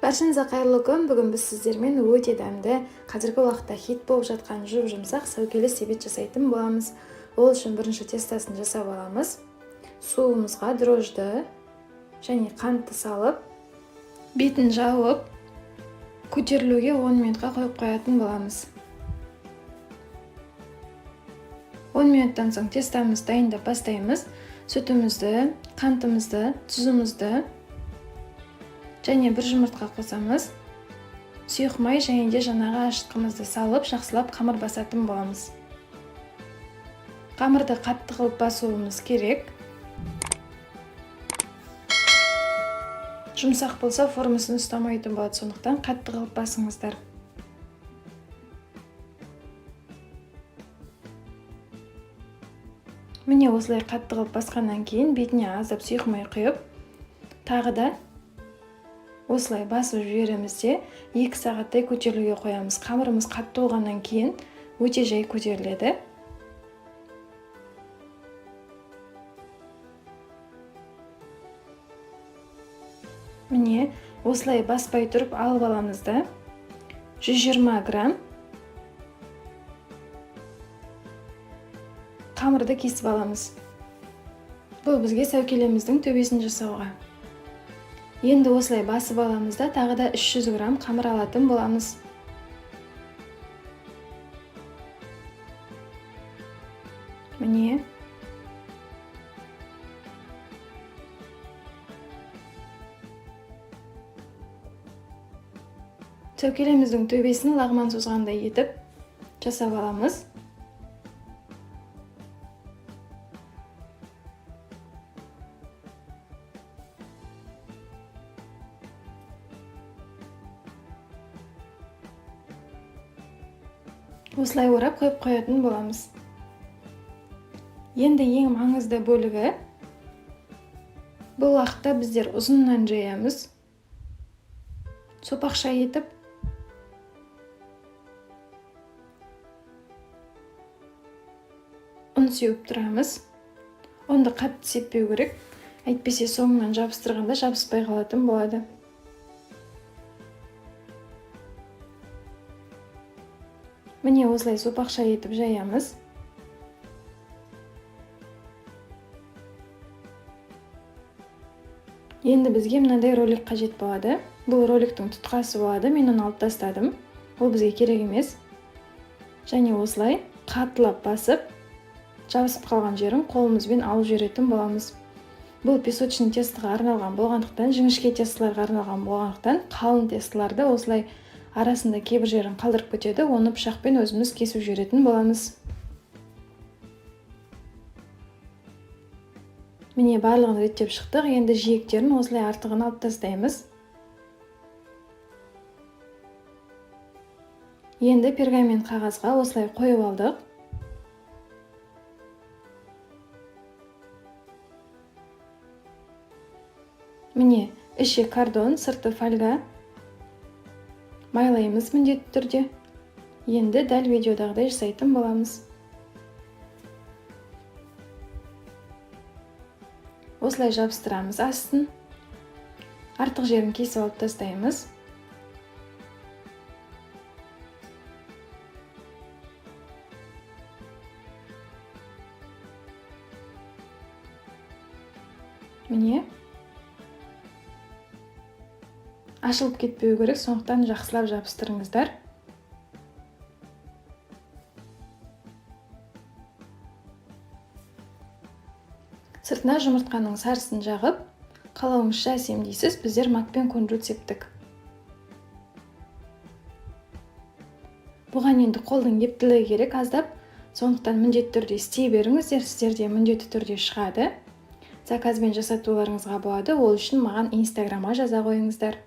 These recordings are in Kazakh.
Баршаңызға қайырлы күн. Бүгін біз сіздермен өте дәмді, қазіргі уақытта хит болып жатқан жұп-жұмсақ сәукеле себет жасайтын боламыз. Ол үшін бірінші тестасын жасап аламыз. Суымызға дрожжды және қантты салып, бетін жауып, көтерілуге 10 минутқа қойып қоятын боламыз. 10 минуттан соң тестамызды дайындап бастаймыз. Сүтімізді, қантымызды, тұзымызды және бір жұмыртқа қосамыз. Сұйық май және де жаңағы ашытқымызды салып, жақсылап қамыр басатын боламыз. Қамырды қатты қылып басуымыз керек. Жұмсақ болса формасын ұстамайтын болады, сондықтан қатты қылып басыңыздар. Міне, осылай қатты қылып басқаннан кейін бетіне аздап сұйық май құйып, тағы да осылай басып жібереміз де 2 сағаттай көтерілуге қоямыз. Қамырымыз қатты болғаннан кейін өте жай көтеріледі. Міне, осылай баспай тұрып алып аламыз да 120 грамм қамырды кесіп аламыз. Бұл бізге сәукелеміздің төбесін жасауға. Енді осылай басып аламыз да тағы да 300 грамм қамыр алатын боламыз. Міне. Сәукелеміздің төбесін лағман созғандай етіп жасап аламыз. Осылай орап қойып қоятын боламыз. Енді ең маңызды бөлігі, бұл уақытта біздер ұзыннан жаямыз, сопақша етіп. Ұн сеуіп тұрамыз. Ұнды қатты сеппеу керек, әйтпесе соңынан жабыстырғанда жабыспай қалатын болады. Міне, осылай сопақша етіп жаямыз. Енді бізге мынандай ролик қажет болады. Бұл роликтің тұтқасы болады, мен оны алып тастадым. Ол бізге керек емес. Және осылай қаттылап басып, жабысып қалған жерін қолымызбен алып жіберетін боламыз. Бұл песочный тестоға арналған болғандықтан, жіңішке тестоларға арналған болғандықтан, қалың тестоларды осылай арасында кейбір жерін қалдырып кетеді, оны пышақпен өзіміз кесіп жіберетін боламыз. Міне, барлығын реттеп шықтық. Енді жиектерін осылай артығын алып тастаймыз. Енді пергамент қағазға осылай қойып алдық. Міне, іші картон, сырты фольга. Майлаймыз міндетті түрде. Енді дәл видеодағыдай жасайтын боламыз. Осылай жабыстырамыз астын. Артық жерін кесіп алып тастаймыз. Міне. Ашылып кетпеу керек, сондықтан жақсылап жабыстырыңыздар. Сыртына жұмыртқаның сарысын жағып, қалауыңызша әсемдейсіз. Біздер мак пен кунжут септік. Бұған енді қолдың ептілігі керек аздап, сондықтан міндетті түрде істей беріңіздер, сіздерде міндетті түрде шығады. Заказбен жасатуларыңызға болады, ол үшін маған Инстаграмға жаза қойыңыздар.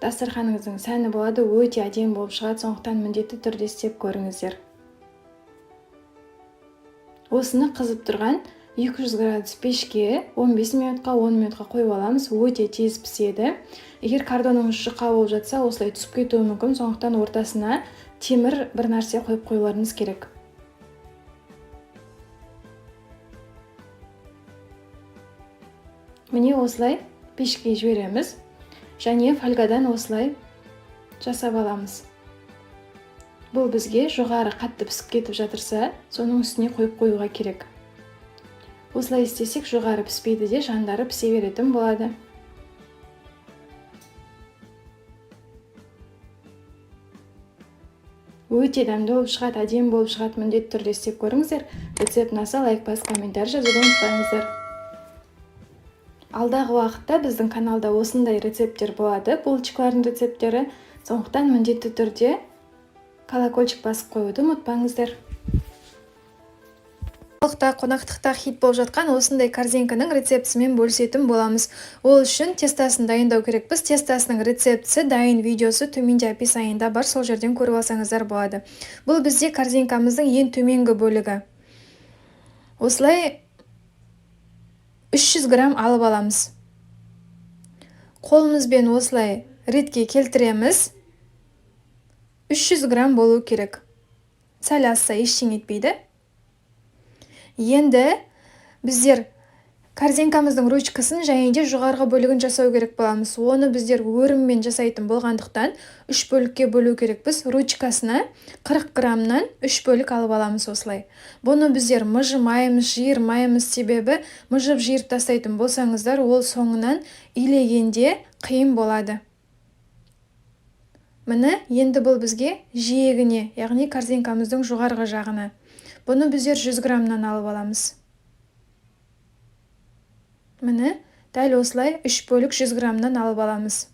Дастарханыңыздың сәні болады, өте әдемі болып шығады, сондықтан міндетті түрде істеп көріңіздер. Осыны қызып тұрған 200 градус пешке 15 минутқа, 10 минутқа қойып аламыз, өте тез піседі. Егер картоныңыз жұқа болып жатса, осылай түсіп кетуі мүмкін, сондықтан ортасына темір бір нәрсе қойып қоюларыңыз керек. Міне, осылай пешке жібереміз. Және фольгадан осылай жасап аламыз. Бұл бізге жоғары қатты пісіп кетіп жатырса, соның үстіне қойып қоюға керек. Осылай істесек, жоғары піспейді де, жандары пісе беретін болады. Өте дәмді болып шығады, әдемі болып шығады, міндетті түрде істеп көріңіздер. Рецепт ұнаса лайк басып, комментарий жазуды ұмытпаңыздар. Алдағы уақытта біздің каналда осындай рецепттер болады, булочкалардың рецепттері. Сондықтан міндетті түрде колокольчик басып қоюды ұмытпаңыздар. Қонақтықта хит болып жатқан осындай корзинканың рецептісімен бөлісетін боламыз. Ол үшін тестасын дайындау керекпіз. Тестасының рецептісі дайын видеосы төменде описаниеда бар, сол жерден көріп алсаңыздар болады. Бұл бізде корзинкамыздың ең төменгі бөлігі. Осылай 300 грамм алып аламыз. Қолымызбен осылай ретке келтіреміз. 300 грамм болу керек. Сәл асса ештеңе етпейді. Енді біздер корзинкамыздың ручкасын және де жоғарғы бөлігін жасау керек боламыз. Оны біздер өріммен жасайтын болғандықтан 3 бөлікке бөлу керекпіз. Ручкасына 40 граммнан 3 бөлік алып аламыз осылай. Бұны біздер мыжымаймыз, жиырмаймыз, себебі мыжып жиырып тастайтын болсаңыздар, ол соңынан илегенде қиын болады. Міне, енді бұл бізге жиегіне, яғни корзинкамыздың жоғарғы жағына. Бұны біздер 100 граммнан алып аламыз. Міне, дәл осылай 3 бөлік 100 граммнан алып аламыз.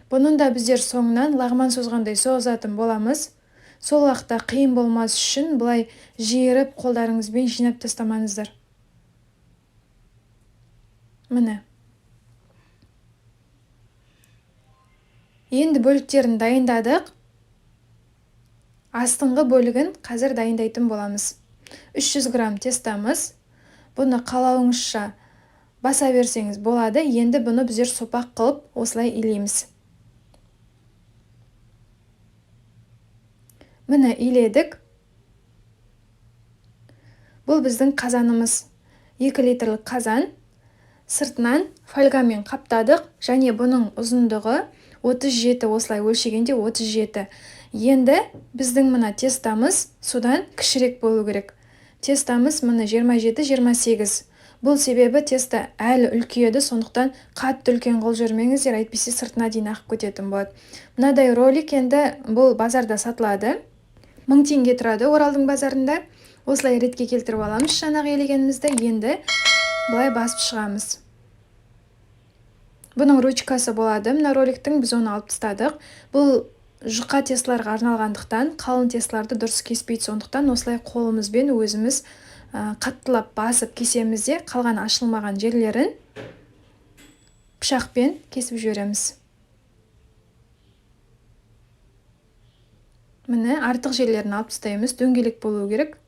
Бұның да біздер соңынан лағман созғандай созатын боламыз. Сол уақытта қиын болмас үшін былай жиырып қолдарыңызбен жинап тастамаңыздар. Міне. Енді бөліктерін дайындадық. Астыңғы бөлігін қазір дайындайтын боламыз. 300 грамм тестамыз. Бұны қалауыңызша баса берсеңіз болады. Енді бұны біздер сопақ қылып осылай илейміз. Міне, иледік. Бұл біздің қазанымыз. 2 литрлік қазан. Сыртынан фольгамен қаптадық және бұның ұзындығы 37, осылай өлшегенде 37. Енді біздің мына тестамыз судан кішірек болу керек. Тестамыз міне 27-28. Бұл себебі теста әлі үлкейеді, сондықтан қатты үлкен қылып жібермеңіздер, әйтпесе сыртына дейін ағып кететін болады. Мынадай ролик енді бұл базарда сатылады. 1000 теңге тұрады Оралдың базарында. Осылай ретке келтіріп аламыз жаңағы елегенімізді. Енді былай басып шығамыз. Бұның ручкасы болады. Мына роликтің біз оны алып тастадық. Бұл жұқа тесталарға арналғандықтан қалың тесталарды дұрыс кеспейді, сондықтан осылай қолымызбен өзіміз қаттылап басып кесеміз де, қалған ашылмаған жерлерін пышақпен кесіп жібереміз. Міне, артық жерлерін алып тастаймыз, дөңгелек болу керек.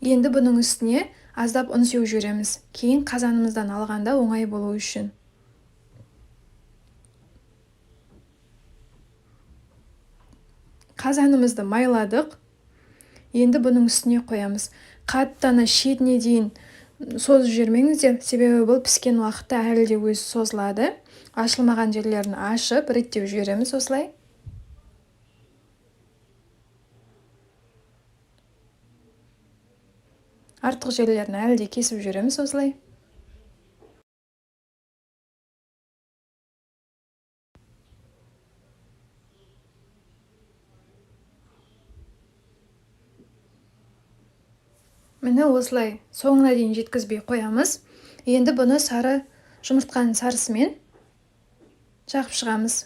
Енді бұның үстіне аздап ұн сеуіп жібереміз. Кейін қазанымыздан алғанда оңай болу үшін. Қазанымызды майладық. Енді бұның үстіне қоямыз. Қатты ана шетіне дейін созып жібермеңіздер, себебі бұл піскен уақытта әлі де өзі созылады. Ашылмаған жерлерін ашып, реттеп жібереміз осылай. Артық жерлерін әлі де кесіп жібереміз осылай. Міне, осылай соңына дейін жеткізбей қоямыз. Енді бұны сары жұмыртқаның сарысымен жағып шығамыз.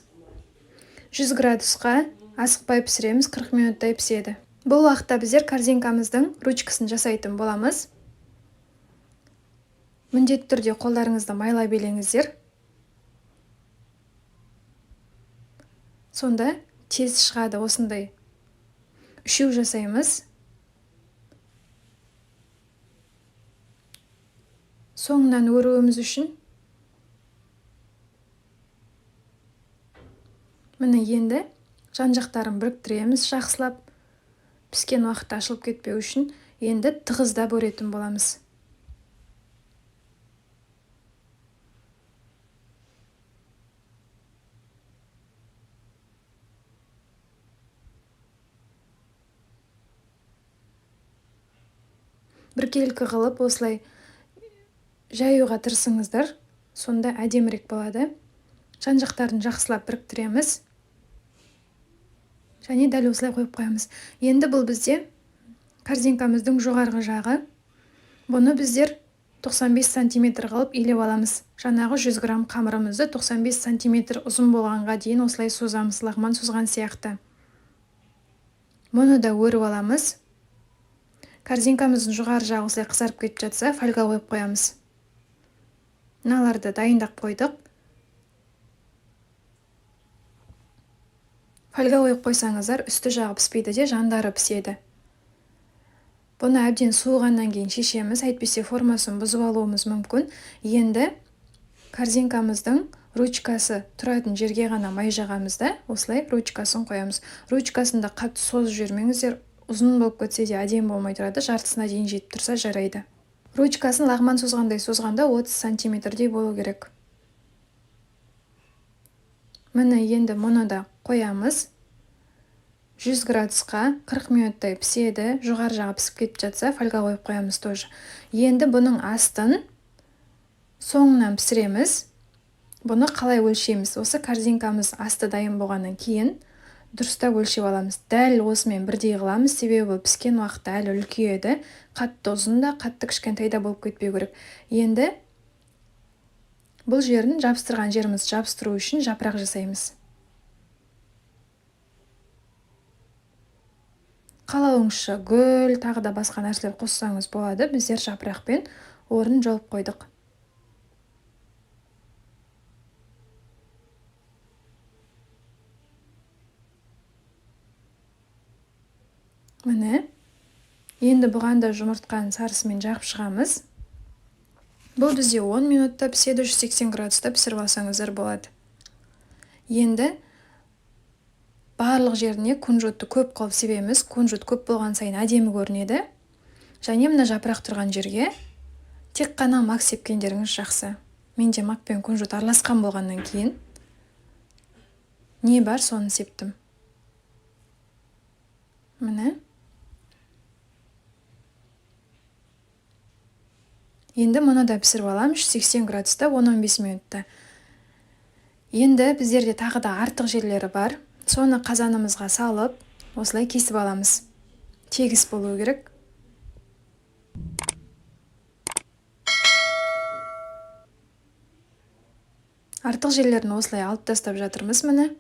100 градусқа асықпай пісіреміз, 40 минуттай піседі. Бұл уақытта біздер корзинкамыздың ручкасын жасайтын боламыз. Міндетті түрде қолдарыңызды майлай белеңіздер. Сонда тез шығады осындай. Үшеу жасаймыз. Соңынан өруіміз үшін Міне, енді жан-жақтарын біріктіреміз жақсылап. Піскен уақытта ашылып кетпеу үшін енді тығыздап өретін боламыз. Біркелкі қылып осылай жаюға тырысыңыздар, сонда әдемірек болады. Жан-жақтарын жақсылап біріктіреміз. Және дәл осылай қойып қоямыз. Енді бұл бізде корзинкамыздың жоғарғы жағы. Бұны біздер 95 сантиметр қылып илеп аламыз. Жаңағы 100 грамм қамырымызды 95 сантиметр ұзын болғанға дейін осылай созамыз, лағман созған сияқты. Мұны да өріп аламыз. Корзинкамыздың жоғары жағы осылай қызарып кетіп жатса, фольга қойып қоямыз. Мыналарды дайындап қойдық. Фольга қойып қойсаңыздар, үсті жағы піспейді де, жандары піседі. Бұны әбден суығаннан кейін шешеміз, әйтпесе формасын бұзып алуымыз мүмкін. Енді корзинкамыздың ручкасы тұратын жерге ғана май жағамыз да, осылай ручкасын қоямыз. Ручкасын да қатты созып жібермеңіздер, ұзын болып кетсе де әдемі болмай тұрады, жартысына дейін жетіп тұрса жарайды. Ручкасын лағман созғандай созғанда 30 сантиметрдей болу керек. Міне, енді мұны да қоямыз. 100 градусқа 40 минуттай піседі. Жоғары жағы пісіп кетіп жатса, фольга қойып қоямыз тоже. Енді бұның астын соңынан пісіреміз. Бұны қалай өлшейміз? Осы корзинкамыз асты дайын болғаннан кейін дұрыстап өлшеп аламыз. Дәл осымен бірдей қыламыз, себебі бұл піскен уақытта әлі үлкейеді. Қатты ұзын да, қатты кішкентай да болып кетпеу керек. Енді бұл жерін жабыстырған жерімізді жабыстыру үшін жапырақ жасаймыз. Қалауыңызша гүл, тағы да басқа нәрселер қоссаңыз болады. Біздер жапырақпен орын жауып қойдық. Міне, енді бұған да жұмыртқаның сарысымен жағып шығамыз. Бұл бізде 10 минутта піседі, 180 градуста пісіріп алсаңыздар болады. Енді барлық жеріне кунжутты көп қылып себеміз. Кунжут көп болған сайын әдемі көрінеді. Және мына жапырақ тұрған жерге тек қана мак сепкендеріңіз жақсы. Менде мак пен кунжут араласқан болғаннан кейін не бар соны септім. Міне. Енді мұны да пісіріп аламыз 180 градуста 10-15 минутта. Енді біздерде тағы да артық жерлері бар. Соны қазанымызға салып, осылай кесіп аламыз. Тегіс болу керек. Артық жерлерін осылай алып тастап жатырмыз міне.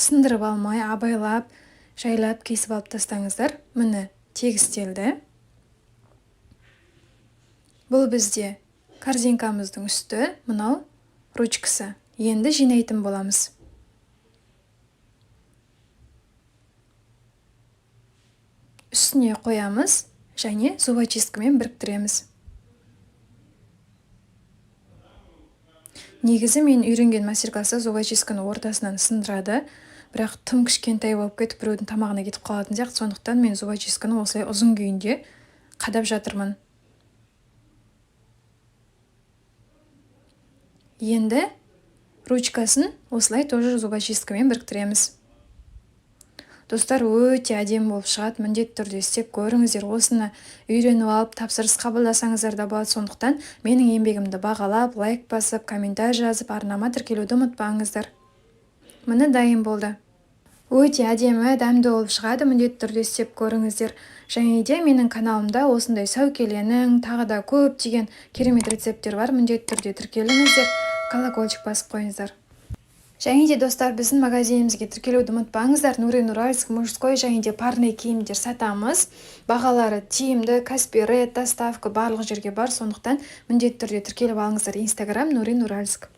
Сындырып алмай, абайлап, жайлап кесіп алып тастаңыздар. Міне, тегістелді. Бұл бізде корзинкамыздың үсті, мынау ручкасы. Енді жинайтын боламыз. Үстіне қоямыз және зубочисткамен біріктіреміз. Негізі мен үйренген мастер-класста зубочистканы ортасынан сындырады, бірақ тым кішкентай болып кетіп біреудің тамағына кетіп қалатын сияқты, сондықтан мен зубочистканы осылай ұзын күйінде қадап жатырмын. Енді ручкасын осылай тоже зубочисткамен біріктіреміз. Достар, өте әдемі болып шығады, міндетті түрде істеп көріңіздер. Осыны үйреніп алып, тапсырыс қабылдасаңыздар да болады. Сондықтан менің еңбегімді бағалап, лайк басып, комментарий жазып, арнама тіркелуді ұмытпаңыздар. Міне дайын болды. Өте әдемі, дәмді болып шығады, міндетті түрде істеп көріңіздер. Және де менің каналымда осындай сәукеленің, тағы да көптеген керемет рецепттер бар, міндетті түрде тіркеліңіздер, колокольчик басып қойыңыздар. Және де достар, біздің магазинімізге тіркелуді ұмытпаңыздар. Нурин Уральск мужской және де парный киімдер сатамыз. Бағалары тиімді, Каспи Ред, доставка барлық жерге бар, сондықтан міндетті түрде тіркеліп алыңыздар. Инстаграм Нурин Уральск.